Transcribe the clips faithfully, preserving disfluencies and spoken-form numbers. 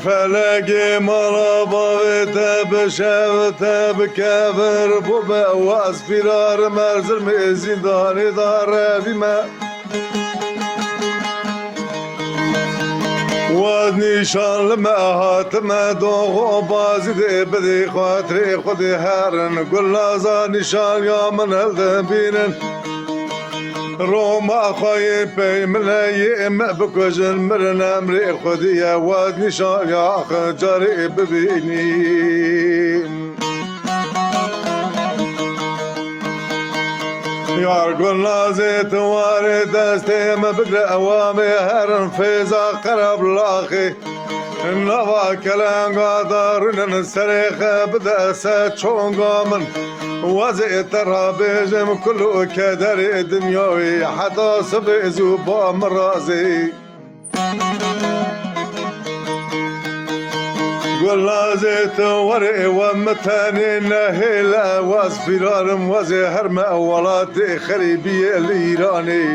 Felekê mala bavê te bi şev te bi kevir bû be, waz fîrar me zilmê zîndanê da revî me. Waz nîşan li me hatime doxo bazî dê bidê xatirê xwedê herin gulaza nîşan ya min hildin bînin. Roma xwe yê pey min e, yê me bikujin, mirin emrê Xwedî ye, waz nîşan ya axir carê bibînî. Yar Gulnazê, tu warê destê min bigre, ewa me herin fêza Qereblaxê. Nava kelenga da rûnin serê xe bide ser çonga min. Wazê te ra bêjim kul û kederê dinyawê, heta sibê zû ba min razê. Gulnazê, tu werê we min tenê nehêle, waz fîrarim, wazê herme welatê xerîbiyê li Îranê.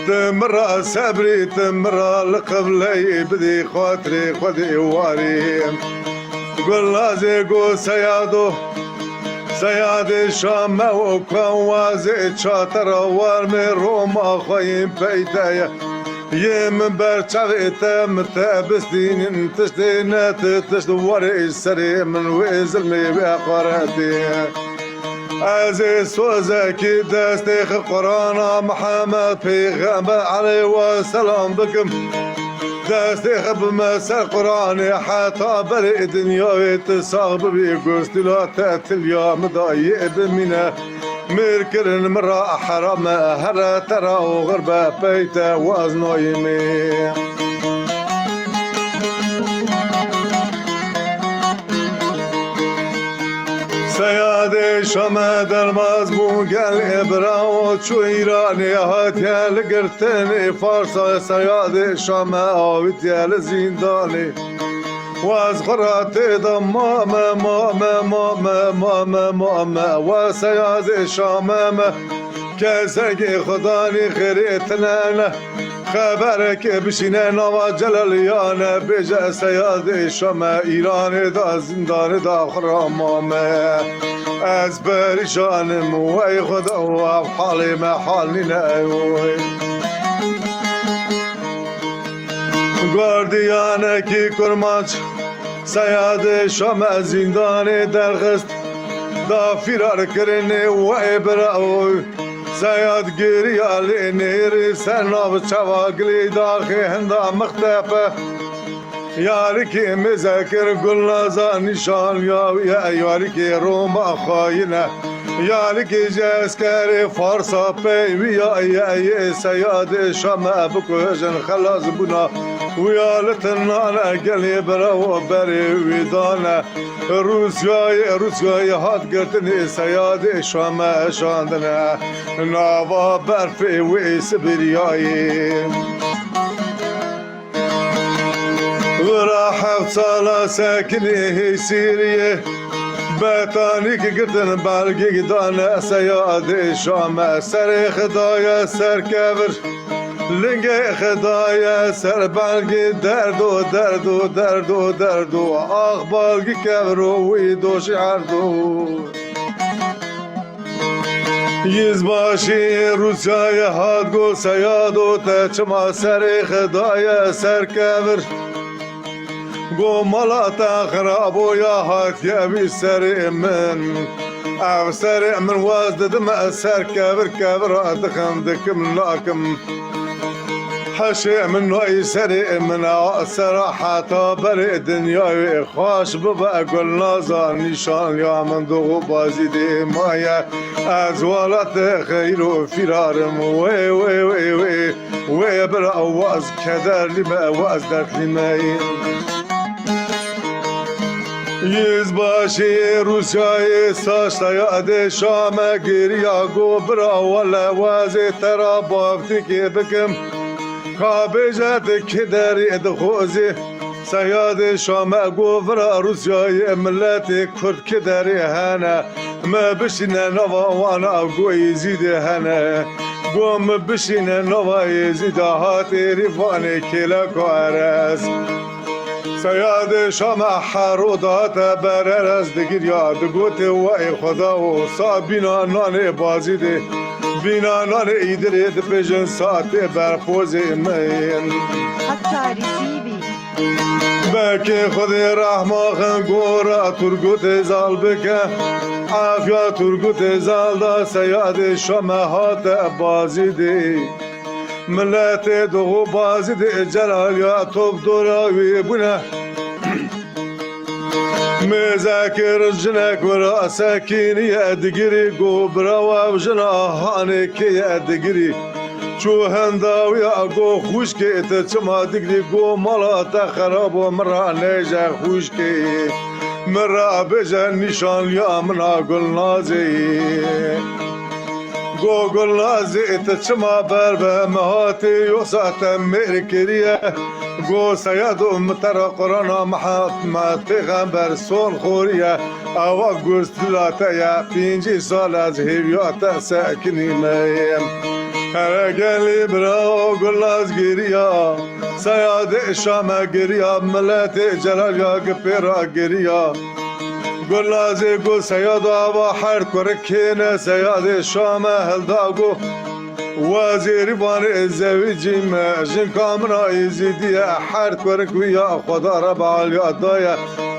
Ti min ra sebrî, ti min ra li qibleyê bidê xatirê Xwedê warê. Gulnazê go Seyado, Seyadê Şame û Kuwazê çatera warmê Roma xwe yên peyde ye. Yê min ber çavê te min te bistînin tiştê ne ti tişt warê serê min wê zilmê wê haqaretê. Ez ê sozekî destê xi Qur'ana Mihemed Pêxember aleyh we selam bikim. Destê xi bime ser Qur'anê heta berê dinyayê tu sax bibî, gustîla te tilya min dayê bimîne. Mêrkirin min ra heram e, here te ra oxir be, pey te waz nayê me. Seyadê Şame derbas bû gelê bira û çû Îranê, hatiye li girtinê Farsa. Seyadê Şame avîtiye li zîndanê. Waz xwe ra tê de mame, mame, mame, mame, mame. Waz Seyadê Şame me, kesekê Xudanî xêrê tine ne. Xeberekê bişîne nava Celaliyan e, bêje Seyadê Şame Îranê da zîndanê da xwe ra mame. Ez perîşan im, wey Xuda, ev halê me hal nîne, wey. Gardiyanekî kurmanc Seyadê Şame zîndanê derxist, da fîrar kirinê wey bira oy. Seyad gêriya lê nêrî ser nav çava gilê daxê hinda mixtepe. Yarikê mêze kir gulnaza nîşan ya wî ye, yarikê Roma xayine. Yarikê ji eskerê Farsa pey wî ya ye, yê Seyadê Şame bikujin, xelas bûna wî ya li tinane gelê bira û berê wî dane. Rûsyayê, Rûsyayê hat girtinê Seyadê Şame şandine nava berfê wê Sibiriyayê. Wira heft sala sekinê hê Sîriyê, betanîk girtin belgîk dane Seyadê Şame, serê xwe daye ser kevir. Lingê xwe daye ser belgî, derdo, derdo, derdo, derdo. Ax belgî kevro wî doşî erdo. Yizbaşî Rûsyayê hat got, Seyado, te çima serê xwe daye ser kevir? Go, mala te xirabo ya, hatiye wî serê min. Ev serê min waz didim ez ser kevir, kevira dixim, dikim nakim. Heşê min nayî serê min a sera heta berê dinyayê xweş bibe, gulnaza nîşan ya min doxo bazî dê maye. Ez welatê xeyr û fîrar im, wê, wê, wê, wê. Wê bira waz kederlî me, waz dertlî me. Yizbaşî Rûsyayê saç Seyadê Şame giriya, go, bira wele wazê te ra bavtîkê bikim. Ka bêje tu kî derê dixwazî? Seyadê Şame go, vira Rûsyayê miletê Kurd kî derê hene? Me bişîne nava wana, go, Êzîdê hene. Go, me bişîne nava Êzîda, hat êrî vanê kêleka erez. Seyadê Şame her û dihate bererez digiriya, digotê: "Wey Xweda, o sa bîna nanê Bazîdê, bîna nanê Îdirê dipêjin, sa tê ber pozê min." Hakkari T V. Belkê Xwedê rehma xin gora Turgutê zal bike, afiya Turgutê zal da Seyadê Şame hate Bazîdê. Miletê Doğu Bazîdê Celal ya top dora wî bûne. Mêzekir jinek wira sekîniye digirî, go birawa ev jina hanê kê ye digirî. Çû henda wî ya go xwişkê te çima digirî, go mala te xerab o, min ra nêje xwişkê. Min ra bêje nîşanliya min a Gulnazê. Go Gulnazê, te çima ber be, me hatê yosa te mêr kiriye. Go Seyado, min te ra Qurana Mihemed pêxember son xoriye. Ewa gustila te ye, pêncî sal ez hêviya te sekinîme. Here gelî bira Gulnaz giriya, Seyadê Şame giriya, miletê Celal ya gi pê ra giriya. Gulnazê got: "Seyado, ava her kurik kêne?" Seyadê Şame hilda got: "Wezêrî vanê zewicî me, jinka min a Êzîdî ye, her kurik wî ya Xweda Reb Aliya daye,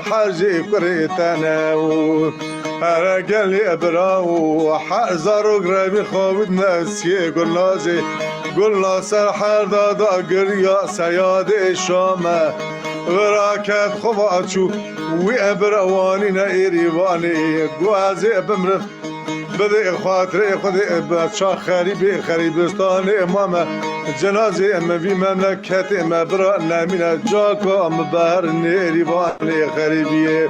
her jê kurê te ne." Û here gelê bira û her zarok revî xawitne siyê Gulnazê. Gulnaz ser her da da giriya, Seyadê Şame vira ket xwe va çû. Wî ebir ewanîne êrî vanê, got: "Ez ê bimrim, bidê xatirê Xwedê, be ça xerîbê xerîbistanê mame, cenazê me vî memleketê me bira nemîne, caka min ber nêrî vanê xerîbiyê."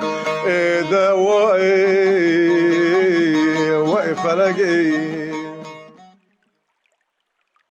Ê de wey, wey felekê.